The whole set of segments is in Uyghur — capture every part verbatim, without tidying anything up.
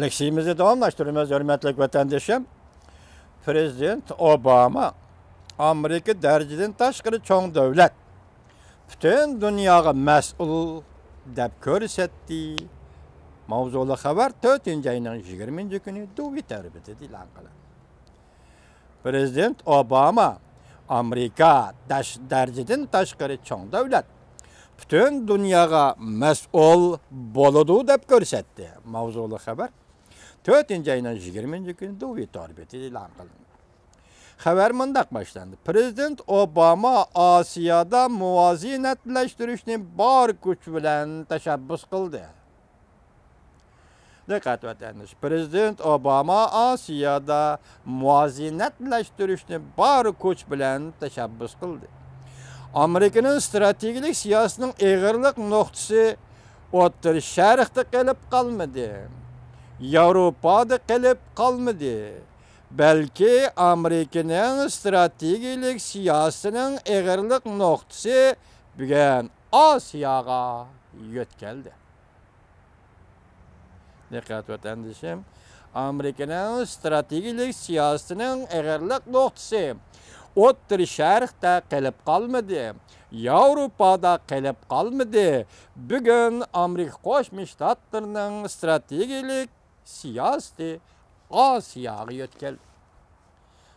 لېكسىيىمىزنى داۋاملاشتۇرىمىز، ھۆرمەتلىك ۋەتەندىشىم. پىرېزىدېنت ئوباما ئامېرىكا دەرىجىدىن تاشقىرى چوڭ دۆلەت، پۈتۈن دۇنياغا مەسئۇل دەپ كۆرسەتتى. ماۋزۇلۇق خەۋەر تۆتىنچى ئاينىڭ يىگىرمىنچى كۈنى دۇۋى تەرىپىدىن ئېلان قىلىندى. پىرېزىدېنت ئوباما ئامېرىكا دەش-، دەرىجىدىن تاشقىرى چوڭ دۆلەت، پۈتۈن دۇنياغا مەسئۇل بولىدۇ دەپ كۆرسەتتى. ماۋزۇلۇق خەۋەر تۆتىنچى ئاينىڭ يىگىرمىنچى كۈنى دۇۋى تور بېتىدە ئېلان قىلىندى. خەۋەر مۇنداق باشلاندى. پىرېزىدېنت ئوباما ئاسىيادا مۇۋازىنەتلەشتۈرۈشنى بار كۈچ بىلەن تەشەببۇس قىلدى. دىققەت ۋەتەندىشى، پىرېزىدېنت ئوباما ئاسىيادا مۇۋازىنەتلەشتۈرۈشنى بار كۈچ بىلەن تەشەببۇس قىلدى. ئامېرىكىنىڭ ئىستراتېگىيىلىك سىياسىتىنىڭ ئېغىرلىق نۇقتىسى ئوتتۇرا شەرقتە قېلىپ قالمىدى. ياۋروپادا قېلىپ قالمىدى. بەلكى ئامېرىكىنىڭ ئىستراتېگىيىلىك سىياسىتىنىڭ ئېغىرلىق نۇقتىسى بۈگۈن ئاسىياغا يۆتكەلدى. دىققەت ۋەتەندىشىم، ئامېرىكىنىڭ ئىستراتېگىيىلىك سىياسىتىنىڭ ئېغىرلىق نۇقتىسى ئوتتۇرا شەرقتە قېلىپ قالمىدى، ياۋروپادا قېلىپ قالمىدى. بۈگۈن ئامېرىكا قوشما شتاتلىرىنىڭ ئىستراتېگىيىلىك سىياسىتى ئاسىياغا يۆتكەلدى.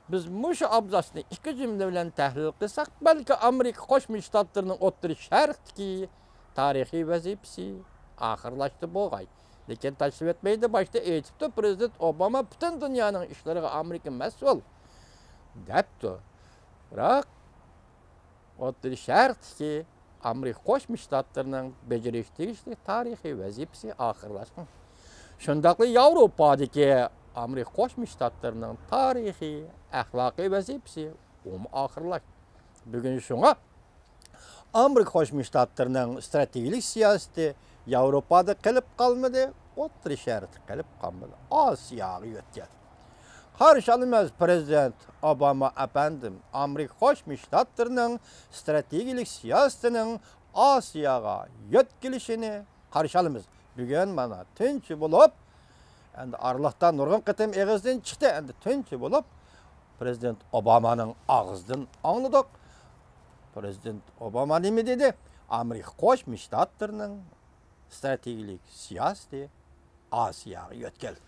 بىز مۇشۇ ئابزاسنى ئىككى جۈملە بىلەن تەھلىل قىلساق، بەلكى ئامېرىكا قوشما شتاتلىرىنىڭ ئوتتۇرا شەرقتىكى تارىخىي ۋەزىپىسى ئاخىرلاشتى بولغاي. لېكىن تاشلىۋەتمەيدۇ، باشتا ئېيتىپتۇ، پىرېزىدېنت ئوباما پۈتۈن دۇنيانىڭ ئىشلىرىغا ئامېرىكا مەسئۇل، دەپتۇ. بىراق، ئوتتۇرا شەرقتىكى ئامېرىكا قوشما شتاتلىرىنىڭ بېجىرىشى تېگىشلىك تارىخىي ۋەزىپىسى ئاخىرلاشقان. شۇنداقلا ياۋروپادىكى ئامېرىكا قوشما شتاتلىرىنىڭ تارىخىي، ئەخلاقىي ۋەزىپىسى ئۇمۇ ئاخىرلاشتى. بۈگۈن شۇڭا ئامېرىكا قوشما شتاتلىرىنىڭ ئىستراتېگىيىلىك سىياسىتى ياۋروپادا قېلىپ قالمىدى، ئوتتۇرا شەرقتە قېلىپ قالمىدى، ئاسىياغا يۆتكەلدى. قارشى ئالىمىز پىرېزىدېنت ئوباما ئەپەندىم، ئامېرىكا قوشما شتاتلىرىنىڭ ئىستراتېگىيىلىك سىياسىتىنىڭ ئاسىياغا يۆتكىلىشىنى قارشى ئالىمىز. بۈگۈن مانا تىنچ بولۇپ، ئەمدى ئارىلىقتا نۇرغۇن قېتىم ئېغىزدىن چىقتى، ئەمدى تىنچ بولۇپ، پىرېزىدېنت ئوبامانىڭ ئاغزىدىن ئاڭلىدۇق. پىرېزىدېنت ئوباما نېمە دېدى؟ ئامېرىكا قوشما شتاتلىرىنىڭ ئىستراتېگىيىلىك سىياسىتى ئاسىياغا يۆتكەلدى.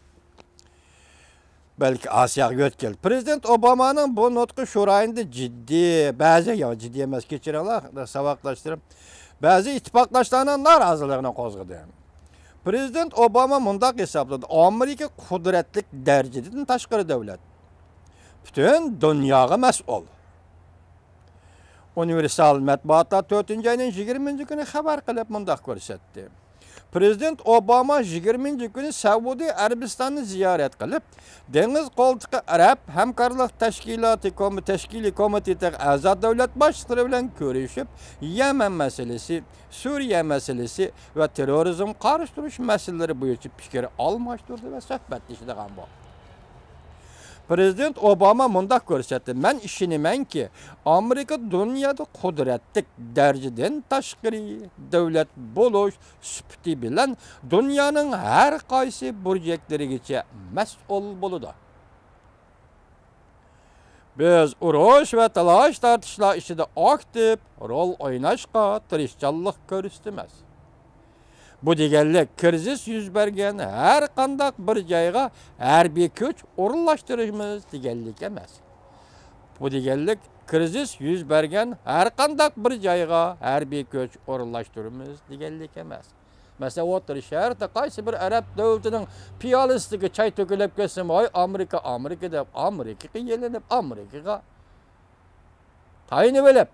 بەلكى ئاسىياغا يۆتكەلدى. پىرېزىدېنت ئوبامانىڭ بۇ نۇتقى شۇرايىندا جىددىي، بەزى، يا، جىددىي ئەمەس، كەچۈرۈڭلار، ساۋاقداشلىرىم، بەزى ئىتتىپاقداشلارنىڭ نارازىلىقىنى قوزغىدى. پىرېزىدېنت ئوباما مۇنداق ھېسابلىدى، ئامېرىكا قۇدرەتلىك دەرىجىدىن تاشقىرى دۆلەت. پۈتۈن دۇنياغا مەسئۇل. ئۇنىۋېرسال مەتبۇئاتلار تۆتىنچى ئاينىڭ يىگىرمىنچى كۈنى خەۋەر قىلىپ مۇنداق كۆرسەتتى. پىرېزىدېنت ئوباما يىگىرمىنچى كۈنى سەئۇدى ئەرەبىستاننى زىيارەت قىلىپ، دېڭىز قولتۇقى ئەرەب ھەمكارلىق تەشكىلاتى كوم-، تەشكىلىي كومىتېتىغا ئەزا دۆلەت باشلىقلىرى بىلەن كۆرۈشۈپ، يەمەن مەسىلىسى، سۈرىيە مەسىلىسى ۋە تېررورىزمغا قارشى تۇرۇش مەسىلىلىرى بويىچە پىكىر ئالماشتۇردى ۋە سۆھبەتلىشىدىغان بولدى. پىرېزىدېنت ئوباما مۇنداق كۆرسەتتى، مەن ئىشىنىمەنكى، ئامېرىكا دۇنيادا قۇدرەتلىك دەرىجىدىن تاشقىرى دۆلەت بولۇش سۈپىتى بىلەن دۇنيانىڭ ھەر قايسى بۇرجەكلىرىگىچە مەسئۇل بولىدۇ. بىز ئۇرۇش ۋە تالاش-تارتىشلار ئىچىدە ئاكتىپ رول ئويناشقا تىرىشچانلىق كۆرسىتىمىز. بۇ دېگەنلىك، كىرىزىس يۈز بەرگەن ھەر قانداق بىر جايغا ھەربىي كۈچ ئورۇنلاشتۇرىمىز دېگەنلىك ئەمەس. بۇ دېگەنلىك، كىرىزىس يۈز بەرگەن ھەر قانداق بىر جايغا ھەربىي كۈچ ئورۇنلاشتۇرىمىز دېگەنلىك ئەمەس. مەسىلەن، ئوتتۇرا شەرقتە قايسى بىر ئەرەب دۆلىتىنىڭ پىيالىسىدىكى چاي تۆكۈلۈپ كەتسىمۇ، ھاي، ئامېرىكا، ئامېرىكا دەپ، ئامېرىكىغا يېلىنىپ، ئامېرىكىغا تايىنىۋېلىپ،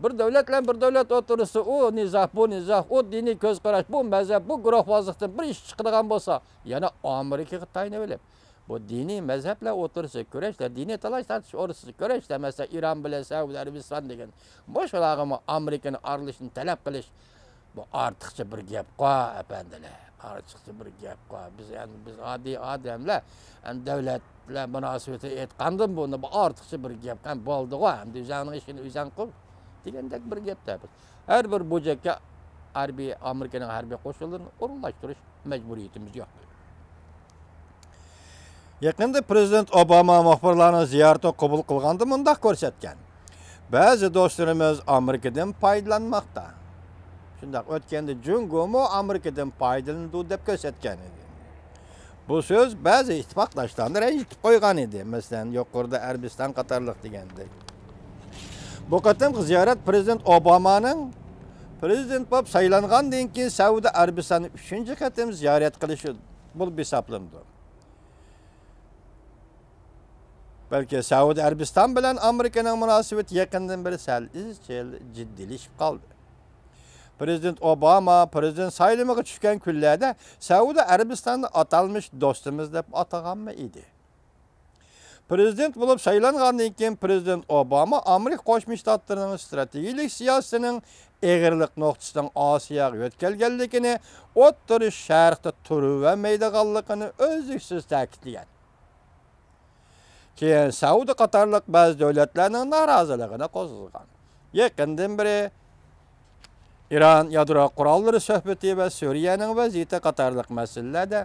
بىر دۆلەت بىلەن بىر دۆلەت ئوتتۇرىسىدا ئۇ نىزا، بۇ نىزا، ئۇ دىنىي كۆز قاراش، بۇ مەزھەپ، بۇ گۇرۇھۋازلىقتىن بىر ئىش چىقىدىغان بولسا، يەنە ئامېرىكىغا تايىنىۋېلىپ، بۇ دىنىي مەزھەپلەر ئوتتۇرىسىدا كۈرەشلەر، دىنىي تالاش-تارتىش ئوتتۇرىسىدا كۈرەشلەر، مەسىلەن، ئىران بىلەن سەئۇدى ئەرەبىستان دېگەن، مۇشۇلارغىمۇ ئامېرىكىنى ئارىلىشىشنى تەلەپ قىلىش، بۇ ئارتۇقچە بىر گەپقۇ، ئەپەندىلەر. ئارتۇقچە بىر گەپقۇ. بىز ئەمدى، بىز ئاددىي ئادەملەر، ئەمدى دۆلەتلەر مۇناسىۋىتىنى ئېيتقاندىن بۇ، بۇ ئارتۇقچە بىر گەپ. ھەم بولدىغۇ، ئەمدى ئۆزۈڭنىڭ ئىشىنى ئۆزۈڭ قىل دېگەندەك بىر گەپتە بىز. ھەر بىر بۇرجەككە ھەربىي، ئامېرىكىنىڭ ھەربىي قوشۇنلىرىنى ئورۇنلاشتۇرۇش مەجبۇرىيىتىمىز يوق. يېقىندا پىرېزىدېنت ئوباما مۇخبىرلارنىڭ زىيارىتىنى قوبۇل قىلغاندا مۇنداق كۆرسەتكەن: «بەزى دوستلىرىمىز ئامېرىكىدىن پايدىلانماقتا.» شۇنداق ئۆتكەندە جۇڭگومۇ ئامېرىكىدىن پايدىلىنىدۇ دەپ كۆرسەتكەن ئىدى. بۇ سۆز بەزى ئىتتىپاقداشلارنى رەنجىتىپ قويغان ئىدى. مەسىلەن، يۇقىرىدا ئەرەبىستان قاتارلىق دېگەندەك. بۇ قېتىمقى زىيارەت پىرېزىدېنت ئوبامانىڭ پىرېزىدېنت بولۇپ سايلانغاندىن كېيىن سەئۇدى ئەرەبىستاننى ئۈچىنچى قېتىم زىيارەت قىلىشى بولۇپ ھېسابلىنىدۇ. بەلكى سەئۇدى ئەرەبىستان بىلەن ئامېرىكىنىڭ مۇناسىۋىتى يېقىندىن بېرى سەل ئىزچىل جىددىيلىشىپ قالدى. پىرېزىدېنت ئوباما پىرېزىدېنت سايلىمىغا چۈشكەن كۈنلەردە سەئۇدى ئەرەبىستاننى ئاتالمىش دوستىمىز دەپ ئاتىغانمۇ ئىدى. پىرېزىدېنت بولۇپ سايلانغاندىن كېيىن پىرېزىدېنت ئوباما ئامېرىكا قوشما شتاتلىرىنىڭ ئىستراتېگىيىلىك سىياسىتىنىڭ ئېغىرلىق نۇقتىسىنىڭ ئاسىياغا يۆتكەلگەنلىكىنى، ئوتتۇرا شەرقتە تۇرۇۋەرمەيدىغانلىقىنى ئۈزلۈكسىز تەكىتلىگەن. كېيىن سەئۇدى قاتارلىق بەزى دۆلەتلەرنىڭ نارازىلىقىنى قوزغىغان. يېقىندىن بېرى ئىران يادرو قوراللىرى سۆھبىتى ۋە سۈرىيەنىڭ ۋەزىيىتى قاتارلىق مەسىلىلەردە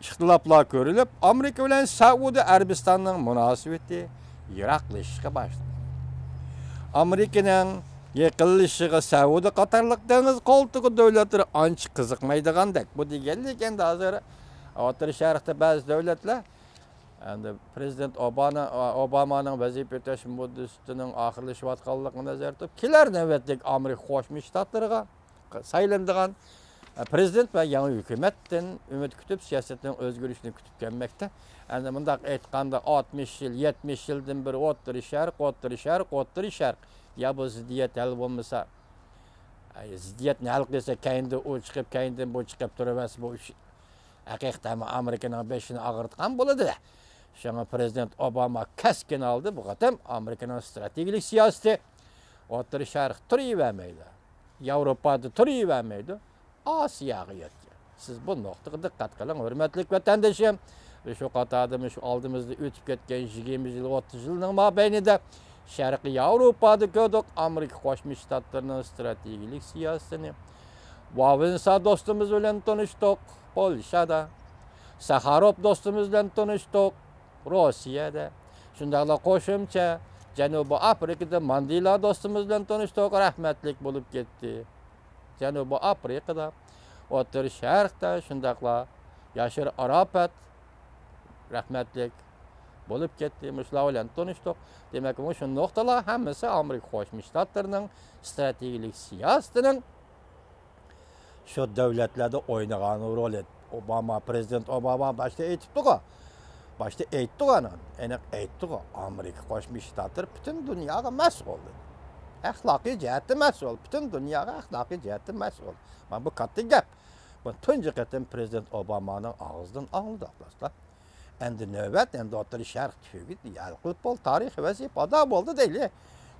ئىختىلاپلار كۆرۈلۈپ، ئامېرىكا بىلەن سەئۇدى ئەرەبىستاننىڭ مۇناسىۋىتى يىراقلىشىشقا باشلىدى. ئامېرىكىنىڭ يېقىنلىشىشىغا سەئۇدى قاتارلىق دېڭىز قولتۇقى دۆلەتلىرى ئانچە قىزىقمايدىغاندەك. بۇ دېگەنلىك ئەمدى ھازىر ئوتتۇرا شەرقتە بەزى دۆلەتلەر ئەمدى پىرېزىدېنت ئوبانا-، ئوبامانىڭ ۋەزىپە ئۆتەش مۇددىتىنىڭ ئاخىرلىشىۋاتقانلىقىنى نەزەردە تۇتۇپ، كېلەر نۆۋەتلىك ئامېرىكا قوشما شتاتلىرىغا سايلىنىدىغان پىرېزىدېنت ۋە يېڭى ھۆكۈمەتتىن ئۈمىد كۈتۈپ، سىياسەتنىڭ ئۆزگىرىشىنى كۈتۈپ كەلمەكتە. ئەمدى مۇنداق ئېيتقاندا، ئاتمىش يىل، يەتمىش يىلدىن بېرى ئوتتۇرا شەرق، ئوتتۇرا شەرق، ئوتتۇرا شەرق. يا بۇ زىددىيەت ھەل بولمىسا، ئەي، زىددىيەتنى ھەل قىلسا، كەينىدىن ئۇ چىقىپ، كەينىدىن بۇ چىقىپ تۇرۇۋەرسە، بۇ ئىش ھەقىقەتەنمۇ ئامېرىكىنىڭ بېشىنى ئاغرىتقان بولىدۇ. شۇڭا پىرېزىدېنت ئوباما كەسكىن ھالدا بۇ قېتىم ئامېرىكىنىڭ ئىستراتېگىيىلىك سىياسىتى ئوتتۇرا شەرق تۇرۇۋەرمەيدۇ. ياۋروپادا تۇرۇۋەرمەيدۇ. ئاسىياغا يەتكەن. سىز بۇ نۇقتىغا دىققەت قىلىڭ، ھۆرمەتلىك ۋەتەندىشىم. شۇ قاتاردا مۇشۇ ئالدىمىزدا ئۆتۈپ كەتكەن يىگىرمە يىل، ئوتتۇز يىلنىڭ مابەينىدە شەرقىي ياۋروپادا كۆردۇق، ئامېرىكا قوشما شتاتلىرىنىڭ ئستراتېگىيىلىك سىياسىتىنى. ۋاۋېنسا دوستىمىز بىلەن تونۇشتۇق، پولشادا. ساخاروف دوستىمىز بىلەن تونۇشتۇق، روسىيەدە. شۇنداقلا قوشۇمچە جەنۇبىي ئافرىقىدا ماندېلا دوستىمىز بىلەن تونۇشتۇق، رەھمەتلىك بولۇپ كەتتى. جەنۇبىي ئافرىقىدا، ئوتتۇرا شەرقتە، شۇنداقلا ياشىر ئاراپەت رەھمەتلىك بولۇپ كەتتى. مۇشۇلار بىلەن تونۇشتۇق. دېمەك، مۇشۇ نۇقتىلار ھەممىسى ئامېرىكا قوشما شتاتلىرىنىڭ ستراتېگىيىلىك سىياسىتىنىڭ شۇ دۆلەتلەردە ئوينىغان رولى. ئوباما، پىرېزىدېنت ئوباما باشتا ئېيتىپتىغۇ، باشتا ئېيتتىغۇ، ئانا، ئېنىق ئېيتتىغۇ، ئامېرىكا قوشما شتاتلىرى پۈتۈن دۇنياغا مەسئۇل. ئەخلاقىي جەھەتتە مەسئۇل، پۈتۈن دۇنياغا ئەخلاقىي جەھەتتە مەسئۇل. مانا بۇ كاتتا گەپ. بۇنى تۇنجى قېتىم پىرېزىدېنت ئوبامانىڭ ئاغزىدىن ئاڭلىدۇق، دوستلار. ئەمدى نۆۋەت، ئەمدى ئوتتۇرا شەرق تۈگىدى، ھەل قىلىپ بولدى، تارىخىي ۋەزىپە ئادا بولدى دەيلى.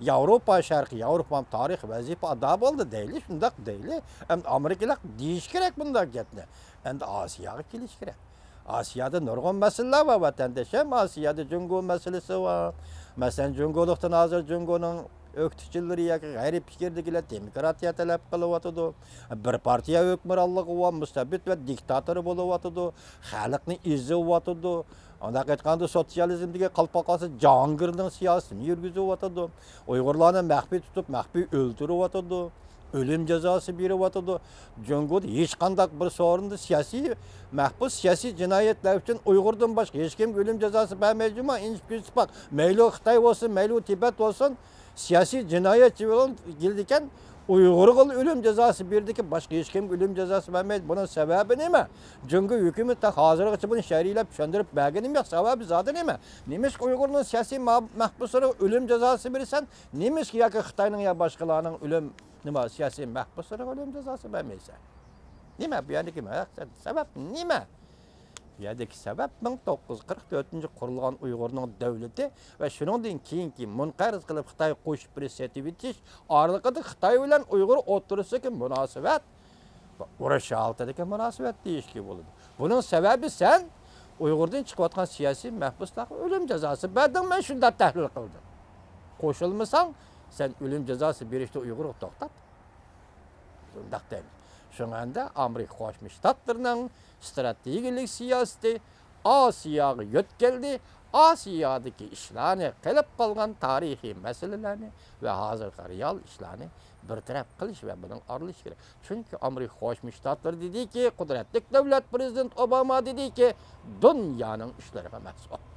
ياۋروپا، شەرقىي ياۋروپا تارىخىي ۋەزىپە ئادا بولدى دەيلى، شۇنداق دەيلى. ئەمدى ئامېرىكىلىق دېيىش كېرەك بۇنداق گەپنى. ئەمدى ئاسىياغا كېلىش كېرەك. ئاسىيادا نۇرغۇن مەسىلىلەر بار، ۋەتەندىشىم. ئاسىيادا جۇڭگو مەسىلىسى بار. مەسىلەن، جۇڭگولۇقتىن ھازىر جۇڭگونىڭ ئۆكتىچىلىرى ياكى غەرب پىكىردىكىلەر دېموكراتىيە تەلەپ قىلىۋاتىدۇ. بىر پارتىيە ھۆكۈمرانلىقى بار، مۇستەبىت ۋە دىكتاتور بولۇۋاتىدۇ. خەلقنى ئېزىۋاتىدۇ. ئۇنداق ئېيتقاندا، سوتسىيالىزمدىكى قالپاقۋاستى جاھانگىرنىڭ سىياسىتىنى يۈرگۈزۈۋاتىدۇ. ئۇيغۇرلارنى مەخپىي تۇتۇپ، مەخپىي ئۆلتۈرۈۋاتىدۇ. ئۆلۈم جازاسى بېرىۋاتىدۇ. جۇڭگودا ھېچقانداق بىر سورۇندا سىياسىي مەھبۇس، سىياسىي جىنايەتلەر ئۈچۈن ئۇيغۇردىن باشقا ھېچكىمگە ئۆلۈم جازاسى بەرمەيدۇ جۇمۇ، ئىنچىكە كۆز تىپاق. مەيلى خىتاي بولسۇن، مەيلى تىبەت بولسۇن، سىياسىي جىنايەتچى بولغان كېلىدىكەن، ئۇيغۇرغىلا ئۆلۈم جازاسى بېرىدىكەن، باشقا ھېچكىمگە ئۆلۈم جازاسى بەرمەيدۇ. بۇنىڭ سەۋەبى نېمە؟ جۇڭگو ھۆكۈمىتى ھازىرغىچە بۇنى شەرھلەپ چۈشەندۈرۈپ بەرگىنىمۇ يوق. سەۋەبى زادى نېمە؟ نېمىشقا ئۇيغۇرنىڭ سىياسىي ما-، مەھبۇسلىرىغا ئۆلۈم جازاسى بېرىسەن؟ نېمىشقا ياكى خىتاينىڭ يا باشقىلارنىڭ ئۆلۈم، نېمە، سىياسىي مەھبۇسلىرىغا ئۆلۈم جازاسى بەرمەيسەن؟ نېمە بۇ يەردىكى مەقسەت، سەۋەب نېمە؟ بۇ يەردىكى سەۋەب مىڭ توققۇز يۈز قىرىق تۆتىنچى قۇرۇلغان ئۇيغۇرنىڭ دۆلىتى ۋە شۇنىڭدىن كېيىنكى مۇنقەرز قىلىپ خىتايغا قوشۇپ بېرىش سېتىۋېتىش ئارىلىقىدا خىتاي بىلەن ئۇيغۇر ئوتتۇرىسىدىكى مۇناسىۋەت ئۇرۇش ھالىتىدىكى مۇناسىۋەت دېيىشكە بولىدۇ. بۇنىڭ سەۋەبى سەن ئۇيغۇردىن چىقىۋاتقان سىياسىي مەھبۇسلارغا ئۆلۈم جازاسى بەردىڭ، مەن شۇنداق تەھلىل قىلدىم. قوشۇلمىساڭ، سەن ئۆلۈم جازاسى بېرىشتە ئۇيغۇرغا توختات. شۇنداق دەيمىز. شۇڭا ئەمدى ئامېرىكا قوشما شتاتلىرىنىڭ ستراتېگىيىلىك سىياسىتى ئاسىياغا يۆتكەلدى. ئاسىيادىكى ئىشلارنى، قېلىپ قالغان تارىخىي مەسىلىلەرنى ۋە ھازىرقى رېئال ئىشلارنى بىر تەرەپ قىلىش ۋە بۇنىڭ ئارىلىشىش كېرەك. چۈنكى ئامېرىكا قوشما شتاتلىرى دېدىكى، قۇدرەتلىك دۆلەت، پرېزىدېنت ئوباما دېدىكى، دۇنيانىڭ ئىشلىرىغا مەسئۇل.